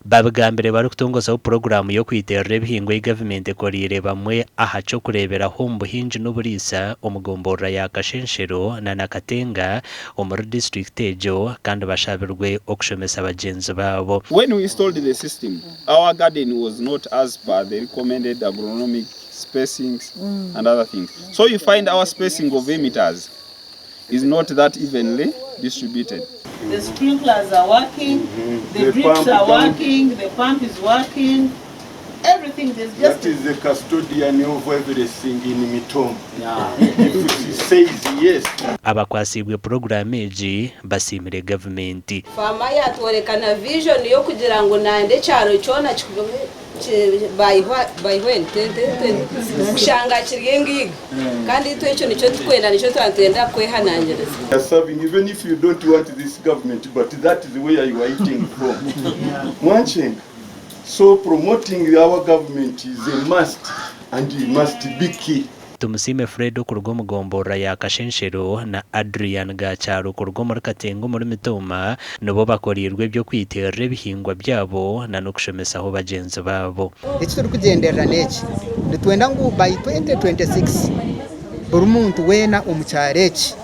Babigambire barikutongozaho puroguraamu y'okwiterera ebihingwa ei gavumenti ekoreire bamwe aha ky'okureeberaho omu buhingi n'oburiisa omu gomborora ya Kashenshero na Nakatenga omuri disiturikiti egyo kandi bashabirwe okushomesa bagyenzi baabo. When we installed the system, our garden was not as per the recommended agronomic spacings and other things. So you find our spacing of emitters is not that evenly distributed. The sprinklers are working, the The drips pump are down. working, the pump is working, everything. There's just That is the custodian of everything in Mitooma. If she says yes. Abakwasiibwe puroguraamu egi basiimire gavumenti. Faama yatworeka na vision y'okugira ngu nayenda ekyaro kyona bayihwa ente kushanga kiri engaiga kandi itwe ekyo nikyo tukwenda nikyo twaba nitwenda kwehanangiriza. Are serving even if you don't want this government but that is where you are eating from mwankyenga so promoting our government is a must and it must be key. Tumusiime Fred okuruga omu gomborora ya Kashenshero na Adrian Gakyaro kuruga omuri Katenga omuri Mitooma nibo bakoreirwe eby'okwiterera ebihingwa byabo na n'okushomesaho bagyenzi baabo. Eki turikugyenderera n'eki, nitwenda ngu by 2026 buri muntu weena omu kyaro eki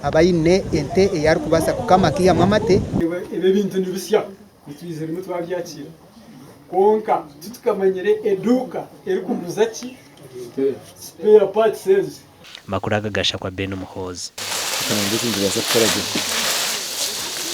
abe aine ente ei arikubaasa kukama akaihamu amate. Ebi ebintu ni bisya, nitwija rimwe twabyakiira. Kwonka titukamanyire eduuka erikuguza ki? Spare parts ezo. Amakuru aga gashakwa Ben Muhoozi. Nkagira eki nikibaasa kukora gye.